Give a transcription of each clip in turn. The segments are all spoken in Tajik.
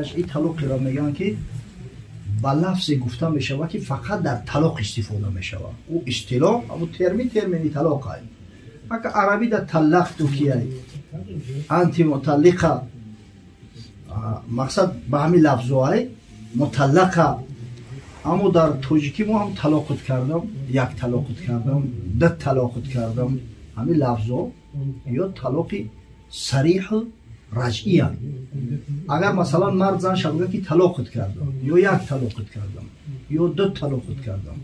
Раҷъӣ талоқеро мегӯянд, ки ба лафзе гуфта мешавад, ки фақат дар талоқ истифода мешавад. Ӯ истилоҳ, ҳамун термин, термини талоқ ай. Ака арабӣ да таллақту кияй, анти муталлиқа, мақсад ба ҳамин лафзо ай муталлақа. Аммо дар тоҷикӣ мо ҳам талоқут кардам, як талоқут кардам, ду талоқут кардам, ҳамин лафзо ё талоқи сариҳу раҷъиян. Агар масалан мард зан шава, ки талоқут кардам, ё як талоқут кардам, ё ду талоқут кардам,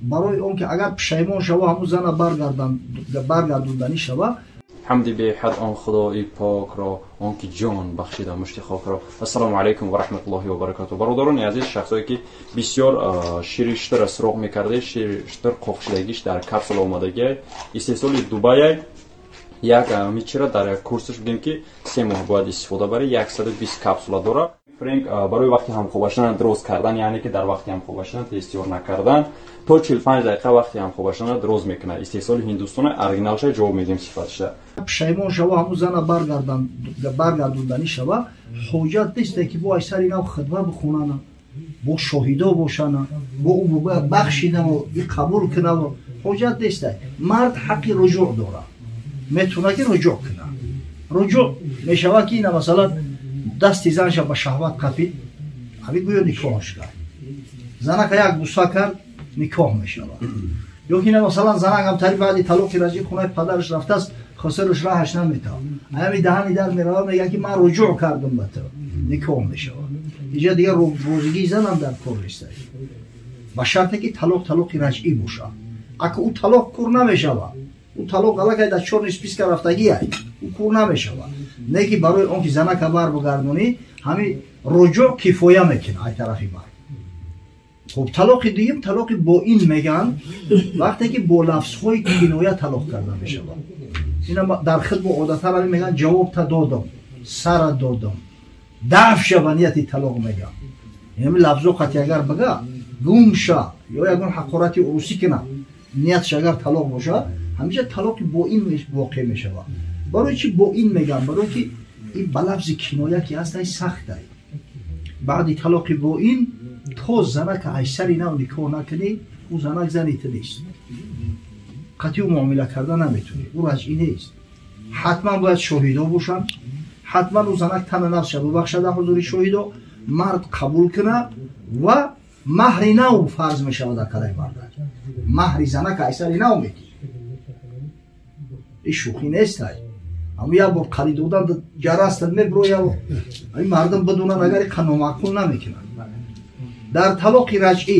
барои он ки агар пушаймон шава, ҳамун зана баргардонданӣ шава. Ҳамди беҳад он Худои покро, он ки ҷон бахшида мушти хокро. Ассалому алайкум ва раҳматуллоҳи ва баракату. Бародарони азиз, шахсое ки бисёр шири штира суроғ мекарде, шири штир қоқшидагиш дар капсула омадагиай, истеҳсоли Дубайай. Як мичира дар як курсаш бигем, ки 3 моҳ бояд истифода барӣ, 120 капсула дора. Френк барои вақти ҳамхобашана дроз кардан, яъне ки дар вақти ҳамхобашана тезтиёр накардан, то 45 дақиқа вақти ҳамхобашана дроз мекунад. Истеҳсоли Ҳиндустона, оригиналша ҷавоб медиҳем сифатша. Пушаймон шава, ҳамун зана баргардонданӣ шава, ҳоҷат несте, ки бо айсари нав хидма бихонана, бо шоҳидо бошана, бо ӯ бояд бахшидаму и қабул кунаву ҳоҷат несте. Мард ҳаққи руҷӯъ дорад, метавона ки руҷӯъ кунад. Руҷӯъ мешавад, ки ина масалан дасти занша ба шаҳват қапид, ҳамин гӯё никоҳш кард. Занака як буса кард, никоҳ мешавад. Ё ки ина масалан занак ҳамтари баъди талоқи раҷӣ хонаи падараш рафтааст, хосираш раҳаш наметавад, ҳами даҳани дар мерава, мегӯяд, ки ман руҷӯъ кардам ба ту, никоҳ мешавад. Иҷа дигар розигии занам дар кор неста, ба шарте ки талоқ талоқи раҷъӣ бошад. Ака ӯ талоқ кур намешавад, ӯ талоқ аллакай дар чёрный списка рафтагиай, ӯ кур намешавад. Не ки барои он ки занака бар бигардонӣ, ҳамин руҷӯъ кифоя мекунад ай тарафи мард. Хуб, талоқи дуюм талоқи боин мегӯянд, вақте ки бо лафзҳои киноя талоқ карда мешавад. Ина дар хидмо одатан ҳамин мегӯянд: ҷавобта додам, сара додам, даф шава, нияти талоқ мегӯянд. Ҳамин лафзо қати агар бага, гум ша ё ягон ҳақорати урусӣ кунад, ниятш агар талоқ бошад, ҳамеша талоқи боин воқеъ мешавад. Барои чи боин мегӯям? Барои ки ин ба лафзи киноя ки ҳастай, сахтай. Баъди талоқи боин то занака айсари нав никоҳ накунӣ, ӯ занак зани ту нест, қатъи ӯ муомила карда наметунӣ, ӯ раҷъӣ нест. Ҳатман бояд шоҳидо бошанд, ҳатман ӯ занак тана нафсша бубахшада ҳузури шоҳидо, мард қабул кунад ва маҳри нав фарз мешавад дар калаи марда. Маҳри занака айсари нав медиҳ. Ин шӯхӣ нестай. Ҳамн як бор қалӣ додан ҷарастад, меброяв. Ин мардум бидунанд, агар иқа номаъқул намекунанд. Дар талоқи раҷъӣ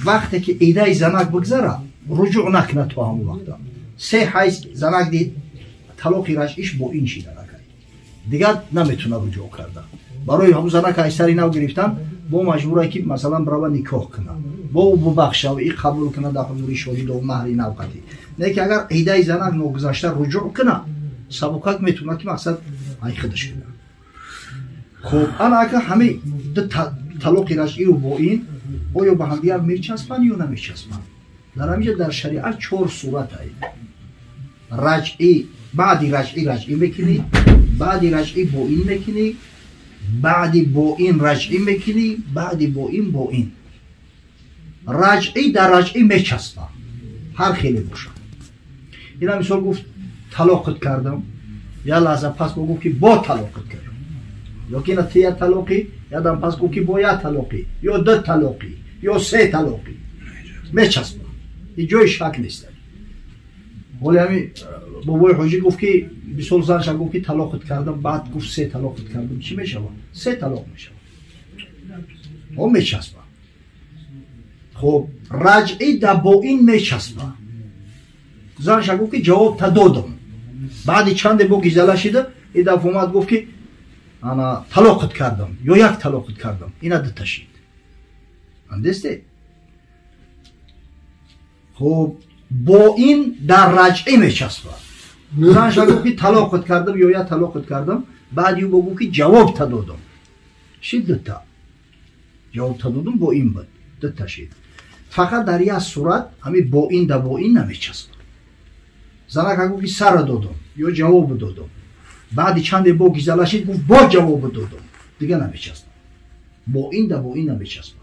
вақте ки идаи занак бигзара, руҷӯъ накунад то ҳамон вақта. Се ҳайз занак дид, талоқи раҷъиш боин шида накард, дигар наметуна руҷӯъ карда. Барои ҳамун занак айсари нав гирифтан бо маҷбурае, ки масалан бирава никоҳ кунад, бо ӯ бубахшав, и қабул кунад дар ҳузури шоҳидо, маҳри нав қатӣ. Не ки агар идаи занак ногузашта руҷӯъ кунад, сабукак метавонад, ки мақсад ай худаш кунад. Хуб, ана ака ҳамаи ду талоқи раҷъию боин оё ба ҳамдигар мечаспанд ё намечаспанд? Дар ҳаминҷа дар шариат чор сурат ай: раҷъӣ, баъди раҷъӣ раҷъӣ мекунӣ, баъди раҷъӣ боин мекунӣ, баъди боин раҷъӣ мекунӣ, баъди боин боин. Раҷъӣ дар раҷъӣ мечаспад, ҳар хеле бошад. Ина мисол гуфт: талоқат кардам. Як лаҳза пас бо гуфт, ки бо талоқат кардам, ё ки ина тия талоқӣ. Ядам пас гуфт, ки бо як талоқӣ ё ду талоқӣ ё се талоқӣ, мечаспад, ин ҷои шак нест. Ҳоли ҳами бобои ҳоҷӣ гуфт, ки мисол занша гуфт, ки талоқат кардам, баъд гуфт: се талоқат кардам. Чӣ мешавад? Се талоқ мешавад, о мечаспад. Хуб, раҷъӣ да боин мечаспад. Занша гуфт, ки ҷавобта додам. Баъди чанде бо гизала шида, ин дафъа омад, гуфт, ки ана талоқат кардам ё як талоқат кардам, ина дута шид, андесте. Хуб, боин дар раҷъӣ мечаспад. Занша гуфт, ки талоқат кардам ё як талоқат кардам, баъди ӯ бо гуфт, ки ҷавобта додам, шид дута. Ҷавобта додам боин буд, дута шид. Фақат дар як сурат ҳамин боин да боин намечаспад. Занака гуфт, ки сара додам ё ҷавобу додам, баъди чанде бо гизала шид, гуфт: бо ҷавобу додам, Дига намечаспа. Бо ин да бо ин намечаспа.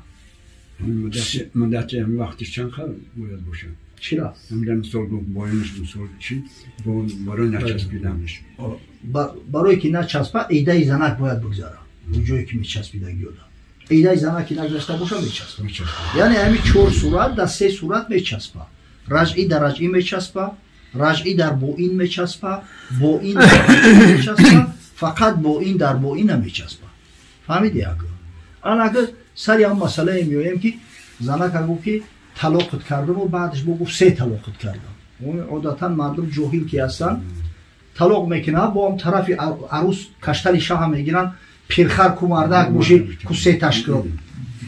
Муддати ҳамин вақти чанд қадр бояд бошад? Чира? Ҳамда мисол боинш мисол чи барои начаспиданаш. Барое ки начаспа, идаи занак бояд бигзара. Ҷое ки мечаспидагиёда. Идаи занак ки нагзашта боша, мечаспа. Яъне ҳамин чор сурат дар се сурат мечаспа. Раҷъӣ дар раҷъӣ мечаспа, раҷъӣ дар боин мечаспа, боин дар мечаспа, фақат боин дар боин намечаспа. Фаҳмиди як? Ана сари ҳам масъалае меоем ки занака гуфт ки талоқат кардаму баъдаш бо гуфт се талоқат кардам. Одатан мардум ҷоҳил ки ҳастанд, талоқ мекунанд, бо ҳам тарафи арӯс каштали шаҳа мегиранд, пирхар ку мардак боши ку се ташкил.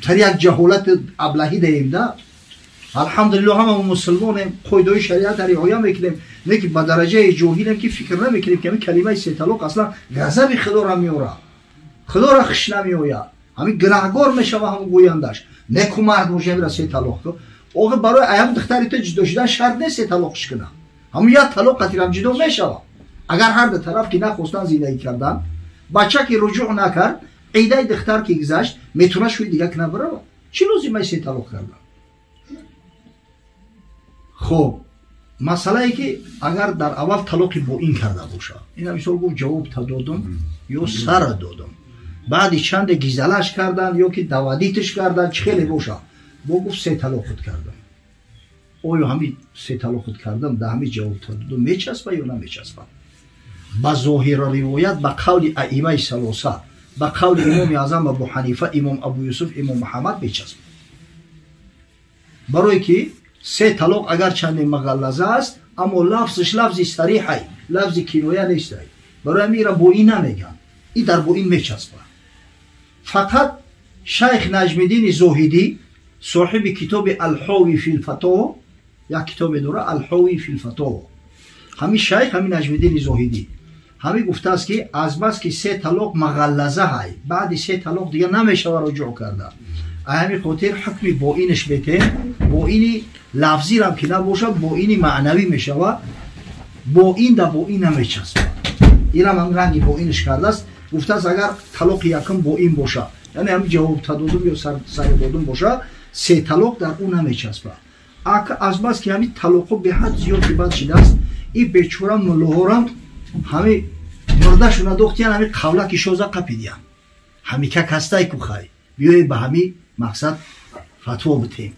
Тар як ҷаҳолат аблаҳӣ даем да. Алҳамдулиллоҳ ҳама мусулмонем, қоидаҳои шариатро риоя мекунем, не ки ба дараҷаи ҷоҳилем ки фикр намекунем ки ҳамин калимаи се талоқ аслан ғазаби худоро меорад, худоро хуш намеояд, ҳамин гунаҳгор мешава ҳамон гӯяндаш. Не ку мард боша ҳамира се талоқ ку. Охир барои аям духтари ту ҷудо шудан шарт нест се талоқш кунам. Ҳамун як талоқ қатирам ҷудо мешава. Агар ҳар ду тараф ки нахостан зиндагӣ кардан, бача ки руҷӯъ накард, идаи духтар ки гузашт, метавона шӯи дига кина бирава. Чӣ лозимаи се талоқ кардан? Хоб, масъалае ки агар дар аввал талоқи боин карда бошад, ина мисол гуфт ҷавоб та додум ё сара додум, баъди чанде гизалаш кардан ё ки давадитш кардан, чӣ хеле бошад, бо гуфт се талоқат кардам. Оё ҳамин се талоқат кардам да ҳамин ҷавоб та додум мечаспа ё намечаспа? Ба зоҳира ривоят ба қавли аимаи салоса, ба қавли имоми аъзам Абу Ҳанифа, имом Абу Юсуф, имом Муҳаммад мечаспа. Барое ки се талоқ агарчанде муғаллаза аст, аммо лафзш лафзи сариҳай, лафзи киноя нестай. Барои ҳамин ира боин намегӯянд, и дар боин мечаспа. Фақат шайх Наҷмиддини Зоҳидӣ, соҳиби китоби Алҳови филфатово, як китобе дора Алҳови филфатово, ҳамин шайх, ҳамин Наҷмиддини Зоҳидӣ ҳамин гуфтааст ки азбаски се талоқ муғаллаза ҳай, баъди се талоқ дига намешава руҷӯъ карда. Ҳамин хотир ҳукми боинш метем, боини лафзирам ки набошад, боини маънавӣ мешава, боин да боин намечаспад. Инам ҳамин ранги боинш кардааст. Гуфтааст агар талоқи якум боин боша, яъне ҳамин ҷавоб та додум ё саро додум боша, се талоқ дар ӯ намечаспад. Азбаски ҳамин талоқҳо беҳад зиёд ки бад шидааст, и бечора муллоҳорам ҳамин мурдашона дохтиян, ҳамин қавлаки шоза қапидиян. Ҳамика кастай ку хай, биёе ба ҳамин мақсад фатво битем.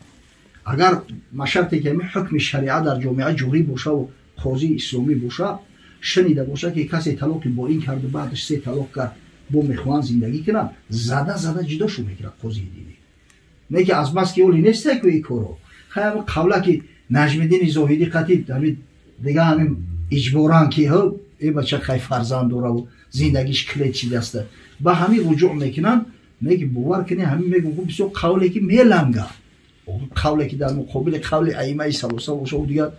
Агар машарте ки ҳамин ҳукми шариа дар ҷомеа ҷорӣ бошаву қозии исломӣ боша, шунида боша ки касе талоқи боин карду баъдаш се талоқ кард, бо мехоҳанд зиндагӣ кунанд, зада зада ҷудошу мекунад қозии динӣ. Не ки азбаски оли нестай ку ин коро. Хай ҳамин қавлаки Наҷмиддини Зоҳидӣ қатиб ҳамин дига ҳамин иҷборан ки ҳо э бача хай фарзанд дораву зиндагиш клет шидаста, ба ҳамин руҷӯъ мекунанд. Меги бовар кунӣ ҳамин мегӯм бисёр қавле ки меланга, қавле ки дар муқобили қавли аимаи салоса боша, ӯ дигар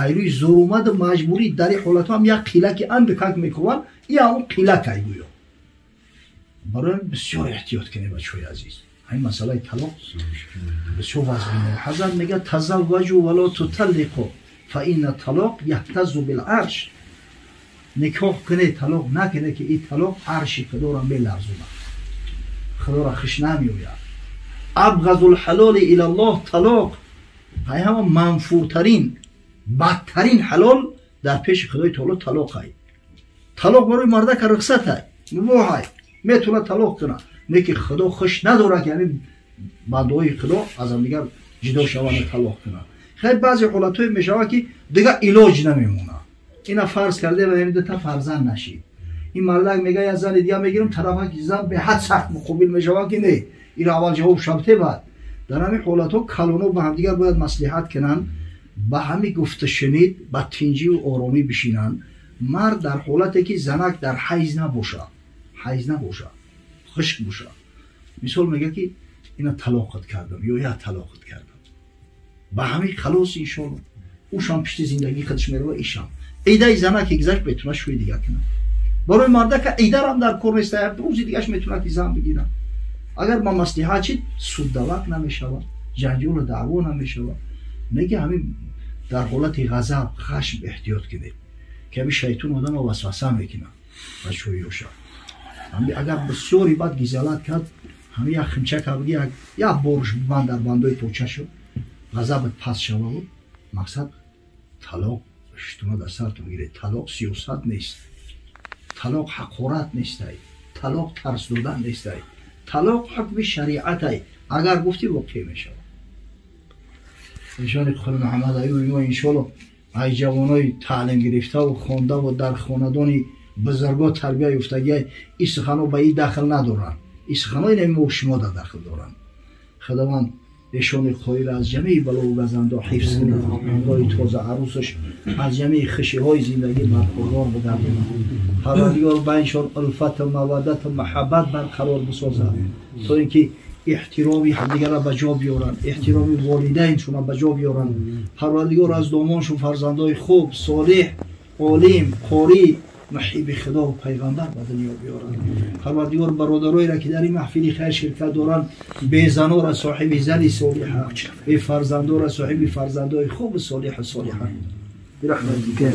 айрӯи зӯрумаду маҷбурӣ дар ин ҳолатҳо ҳам як қилаки андакак мекуванд, и ҳамон қилакай гӯё. Барои бисёр эҳтиёт кунед бачаҳои азиз. Ҳамин масъалаи талоқ бисёр вазмина. Ҳазрат мегӯяд тазавваҷу вало туталлиқу фа инна талоқ яҳтаззу биларш. Никоҳ кунед, талоқ накунед, ки ин талоқ арши худоро меларзонад, худоро хуш намеояд. Абғазул ҳалоли илаллоҳ талоқ, ҳай ҳама манфуртарин, бадтарин ҳалол дар пеши худои таоло талоқ ҳай. Талоқ барои мардака рухсат ҳай, мубоҳ ҳай, метавонад талоқ кунад, не ки худо хуш надорад ки ҳамин бандаҳои худо аз ҳамдигар ҷудо шаванд ва талоқ кунанд. Хеле баъзе ҳолатҳое мешавад ки дигар илоҷ намемонад. Ина фарз карде ва ҳамин дута фарзанд нашид. Ин мардак мегӯяд як зани дига мегирам, тарафа ки зан беҳад сахт муқобил мешавад ки не, иро аввал ҷавоб шабте баъд. Дар ҳамин ҳолатҳо калоно ба ҳамдигар бояд маслиҳат кунанд, ба ҳамин гуфташунид ба тинҷиву оромӣ бишинанд. Мард дар ҳолате ки занак дар ҳайз набошад, ҳайз набошад, хушк бошад, мисол мегӯяд ки ина талоқат кардам ё я талоқат кардам, ба ҳамин халос иншоалло ӯшам пишти зиндагии худаш мерава, ишам идаи занак ки гузашт метавонад шӯи дига кунад. Барои мардака идарам дар кор нест, рӯзи дигаш метавонад ки зан бигирад. Агар ба маслиҳат чид, суддавак намешавад, ҷанҷолу даъво намешавад. Неки ҳамин дар ҳолати ғазаб, хашм эҳтиёт кунед, ки ҳамин шайтон одамро васваса мекунад бачаҳои ёша. Агар бисёри бад гизалат кард, ҳами як химчака биги, як борш бибанд дар бандои поча шуд, ғазабат пас шававу мақсад талоқ шума дар сартон гиред. Талоқ сиёсат нест, талоқ ҳақорат нестай, талоқ тарс додан нестай, талоқ ҳукми шариатай. Агар гуфтӣ, воқеъ мешавад. Эшони Қул Муҳаммад Аюби мо, иншоалло, ай ҷавонои таълим гирифтаву хондаву дар хонадони бузурго тарбия ёфтагиай, ин суханҳо ба ин дахл надоранд. Ин суханҳо инами мо шумо да дахл доранд. Худованд эшони қоира аз ҷамеи балову газандо ҳифз кунад, ҳамроҳи тоза арӯсаш аз ҷамеи хушиҳои зиндагӣ бархурдор бигардонад. Парвардигор байншон улфату маваддату маҳаббат барқарор бисозад, то ин ки эҳтироми ҳамдигарро ба ҷо биёранд, эҳтироми волидайншонро ба ҷо биёранд. Парвардигор аз домоншон фарзандои хуб, солеҳ, олим, қорӣ, муҳиби худову пайғамбар ба дунё биёранд. Парвардигор бародароеро, ки дар ин маҳфили хайр ширкат доранд, безанора соҳиби зани солиҳа, бефарзандора соҳиби фарзандои хубу солиҳу солиҳа. Бирахматика.